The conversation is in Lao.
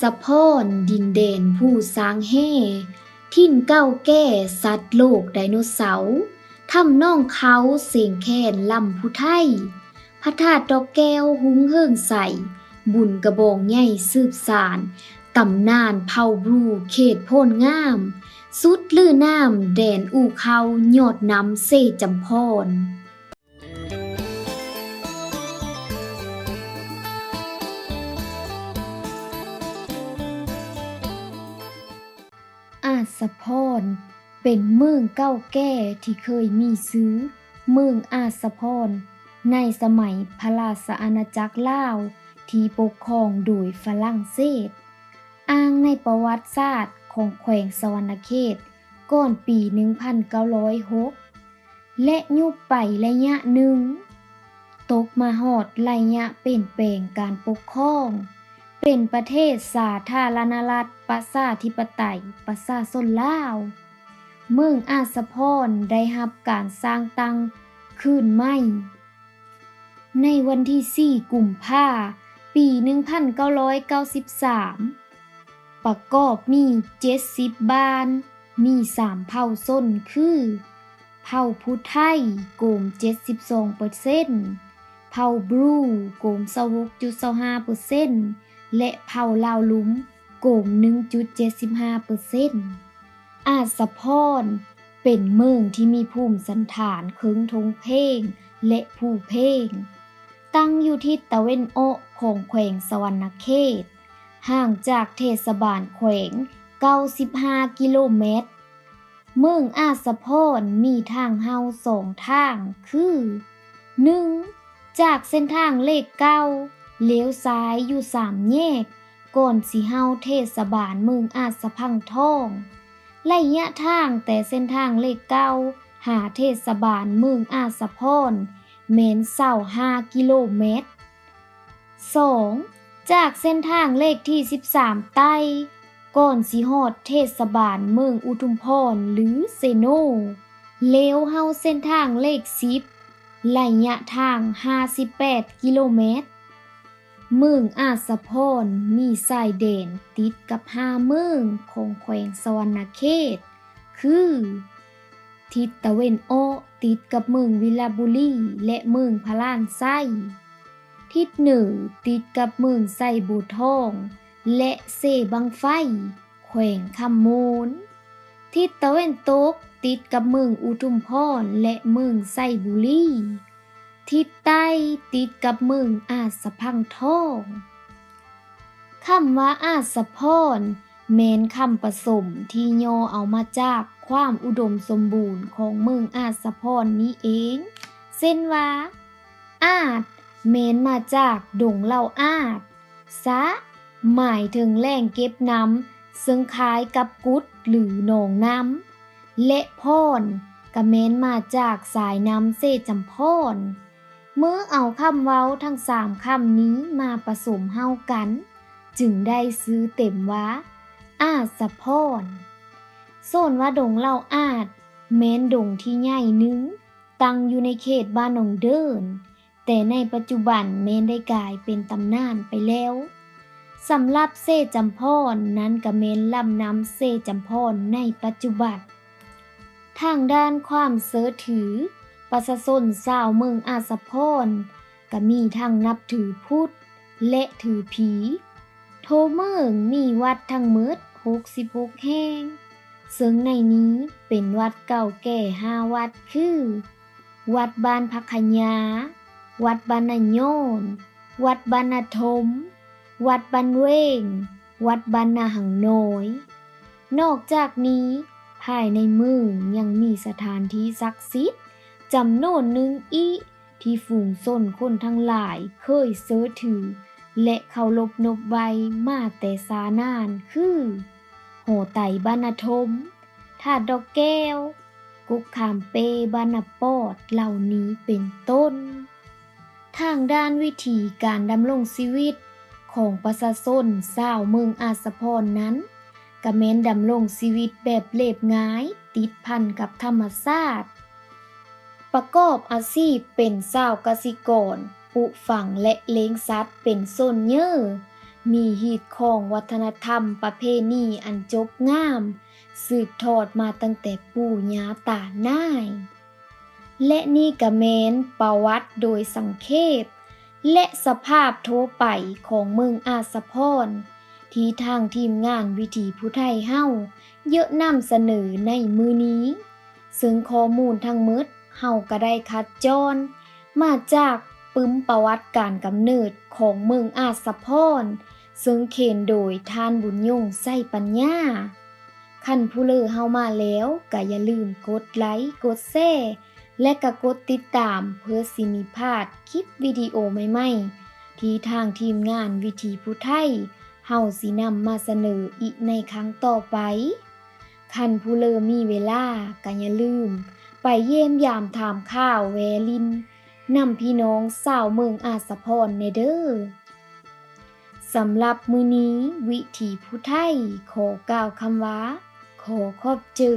ສະພອນ ດິນແດນພູຊ້າງແຮ່ ຖິ່ນເກົ່າແກ່ສັດໂລກໄດໂນເສົາ, ຖ້ຳໜອງເຂົາ ເຊງແຄນ ລຳພູໄທ, ພະທາດດອກແກ້ວ ຮຸ່ງເຮືອງໄຊ, ບຸນກະບອງໃຫຍ່ສືບສານ ຕຳນານເຜົ່າບຣູເຂດໂພນງາມ, ສຸດລືນາມແດນອູ່ເຂົາ ຍອດນ້ຳເຊຈຳພອນ. ອາດສະພອນ ເປັນເມືອງເກົ່າແກ່ທີ່ເຄີຍມີຊື່ເມືອງອາດສະພອນ ໃນສະໄໝພະລາຊະອານາຈັກລາວທີ່ປົກຄອງໂດຍຝຣັ່ງເສດ. ອ້າງໃນປະຫວັດສາດຂອງແຂວງສະຫວັນນະເຂດ ກ່ອນປີໜຶ່ງພັນເກົ້າຮ້ອຍຫົກ ແລະ ຍຸບໄປໄລຍະໜຶ່ງ, ຕົກມາຮອດໄລຍະປ່ຽນແປງການປົກຄອງ ເປັນປະເທດສາທາລະນະລັດ ປະຊາທິປະໄຕ ປະຊາຊົນລາວ. ເມືອງອາດສະພອນ ໄດ້ຮັບການສ້າງຕັ້ງຄືນໃໝ່ ໃນວັນທີສີ່ ກຸມພາ ປີໜຶ່ງພັນເກົ້າຮ້ອຍເກົ້າສິບສາມ ປະກອບມີເຈັດສິບບ້ານ, ມີສາມເຜົ່າຊົນຄື ເຜົ່າພູໄທ ໂກມເຈັດສິບສອງເປີເຊັນ, ເຜົ່າບຣູ ໂກມຊາວຫົກຈຸດຊາວຫ້າເປີເຊັນ ແລະ ເຜົ່າລາວລຸ່ມ ໂກມໜຶ່ງຈຸດເຈັດສິບຫ້າເປີເຊັນ. ອາດສະພອນ ເປັນເມືອງທີ່ມີພູມສັນຖານເຄິ່ງທົ່ງເພງ ແລະ ພູເພງ, ຕັ້ງຢູ່ທິດຕາເວັນອອກຂອງແຂວງສະຫວັນນະເຂດ, ຫ່າງຈາກເທດສະບານແຂວງເກົ້າສິບຫ້າກິໂລແມັດ. ເມືອງອາດສະພອນ ມີທາງເຮົາສອງທາງຄື ໜຶ່ງ ຈາກເສັ້ນທາງເລກເກົ້າ ລ້ຽວຊ້າຍຢູ່ສາມແຍກ ກ່ອນຊິເຮົາເທດສະບານເມືອງອາດສະພັງທອງ. ໄລຍະທາງແຕ່ເສັ້ນທາງເລກເກົ້າ ຫາເທດສະບານເມືອງອາດສະພອນ ແມ່ນຊາວຫ້າກິໂລແມັດ. ສອງ ຈາກເສັ້ນທາງເລກທີສິບສາມໃຕ້ ກ່ອນຊິຮອດເທດສະບານເມືອງອຸທຸມພອນ ຫຼື ເຊໂນ, ລ້ຽວເຮົາເສັ້ນທາງເລກສິບ ໄລຍະທາງຫ້າສິບແປດກິໂລແມັດ. ເມືອງອາດສະພອນ ມີຊາຍແດນຕິດກັບຫ້າເມືອງຂອງແຂວງສະຫວັນນະເຂດ ຄື ທິດຕາເວັນອອກ ຕິດກັບເມືອງວິລະບູລີ ແລະ ເມືອງພະລານໄຊ, ທິດເໜືອ ຕິດກັບເມືອງໄຊໂບທອງ ແລະ ເຊບັ້ງໄຟ ແຂວງຄຳມ່ວນ, ທິດຕາເວັນຕົກ ຕິດກັບເມືອງອຸທຸມພອນ ແລະ ເມືອງໄຊບູລີ, ທິດໃຕ້ ຕິດກັບເມືອງອາດສະພັງທອງ. ຄຳວ່າອາດສະພອນ ແມ່ນຄຳປະສົມທີ່ຫຍໍ້ເອົາມາຈາກຄວາມອຸດົມສົມບູນຂອງເມືອງອາດສະພອນນີ້ເອງ, ເຊັ່ນວ່າ ອາດ ແມ່ນມາຈາກດົງເຫຼົ້າອາດ, ສະ ໝາຍເຖິງແຫຼ່ງເກັບນ້ຳ ເຊິ່ງຄ້າຍກັບກຸດ ຫຼື ໜອງນ້ຳ ແລະ ພອນ ກະແມ່ນມາຈາກສາຍນ້ຳເຊຈຳພອນ. ເມື່ອເອົາຄຳເວົ້າທັງສາມຄຳນີ້ມາປະສົມເຂົ້າກັນ ຈຶ່ງໄດ້ຊື່ເຕັມວ່າ ອາດສະພອນ. ສ່ວນວ່າດົງເຫຼົ້າອາດ ແມ່ນດົງທີ່ໃຫຍ່ໜຶ່ງ ຕັ້ງຢູ່ໃນເຂດບ້ານໜອງເດີນ, ແຕ່ໃນປັດຈຸບັນແມ່ນໄດ້ກາຍເປັນຕຳນານໄປແລ້ວ. ສຳລັບເຊຈຳພອນ ນັ້ນກະແມ່ນລຳນ້ຳເຊຈຳພອນໃນປັດຈຸບັນ. ທາງດ້ານຄວາມເຊີຖື, ປະຊາຊົນຊາວເມືອງອາດສະພອນ ກະມີທັງນັບຖືພຸດ ແລະ ຖືຜີ. ທົ່ວເມືອງມີວັດທັງໝົດຫົກສິບຫົກແຫ່ງ, ເຊິ່ງໃນນີ້ເປັນວັດເກົ່າແກ່ຫ້າວັດຄື ວັດບ້ານຜັກຂະຫຍ້າ, ວັດບ້ານນາຍ້ອນ, ວັດບ້ານນາທົມ, ວັດບ້ານເວງ, ວັດບ້ານນາຫັງນ້ອຍ. ນອກຈາກນີ້, ພາຍໃນເມືອງຍັງມີສະຖານທີ່ສັກສິດຈຳນວນໜຶ່ງອີກ ທີ່ຝູງຊົນຄົນທັງຫຼາຍເຄີຍເຊີຖື ແລະ ເຄົາລົບນົບໄຫວ້ມາແຕ່ຊ້ານານ ຄື ຫໍໄຕບ້ານນາທົມ, ທາດດອກແກ້ວ, ກົກຂາມເປ້ບ້ານນາປອດ ເຫຼົ່ານີ້ເປັນຕົ້ນ. ທາງດ້ານວິຖີການດຳລົງຊີວິດຂອງປະຊາຊົນຊາວເມືອງອາດສະພອນນັ້ນ ກະແມ່ນດຳລົງຊີວິດແບບລຽບງ່າຍ ຕິດພັນກັບທຳມະຊາດ, ປະກອບອາຊີບເປັນຊາວກະສິກອນ, ປູກຝັງ ແລະ ລ້ຽງສັດເປັນສ່ວນເຍີະ, ມີຮີດຄອງວັດທະນະທຳປະເພນີອັນຈົບງາມ ສືບທອດມາຕັ້ງແຕ່ປູ່ຍ່າຕານາຍ. ແລະນີ້ກະແມ່ນປະຫວັດໂດຍສັງເຂບ ແລະສະພາບທົ່ວໄປຂອງເມືອງອາດສະພອນ ທີ່ທາງທີມງານວິຖີຜູ້ໄທເຮົາ ເຍາະນຳສະເໜີໃນມື້ນີ້. ເຊິ່ງຂໍ້ມູນທັງໝົດເຮົາກະໄດ້ຄັດຈອນມາຈາກປຶ້ມປະຫວັດການກຳເນີດຂອງເມືອງອາດສະພອນ ເຊິ່ງຂຽນໂດຍທ່ານບຸນຍົງ ໄຊປັນຍາ. ຄັນຜູ້ເລີເຮົາມາແລ້ວ ກະຢ່າລືມກົດໄລ, ກົດແຊ ແລະກະກົດຕິດຕາມ ເພື່ອຊິມີພາດຄລິບວິດີໂອໃໝ່ໆ ທີ່ທາງທີມງານວິຖີຜູ້ໄທເຮົາຊິນຳມາສະເໜີອີກໃນຄັ້ງຕໍ່ໄປ. ຄັນຜູ້ເລີມີເວລາ ກະຢ່າລືມໄປຢ້ຽມຢາມຖາມຂ່າວແວ່ຫຼິ້ນນຳພີ່ນ້ອງຊາວເມືອງອາດສະພອນແດ່ເດີ. ສຳລັບມື້ນີ້ ວິຖີຜູ້ໄທຂໍກ່າວຄຳວ່າ ຂໍຂອບເຈີ.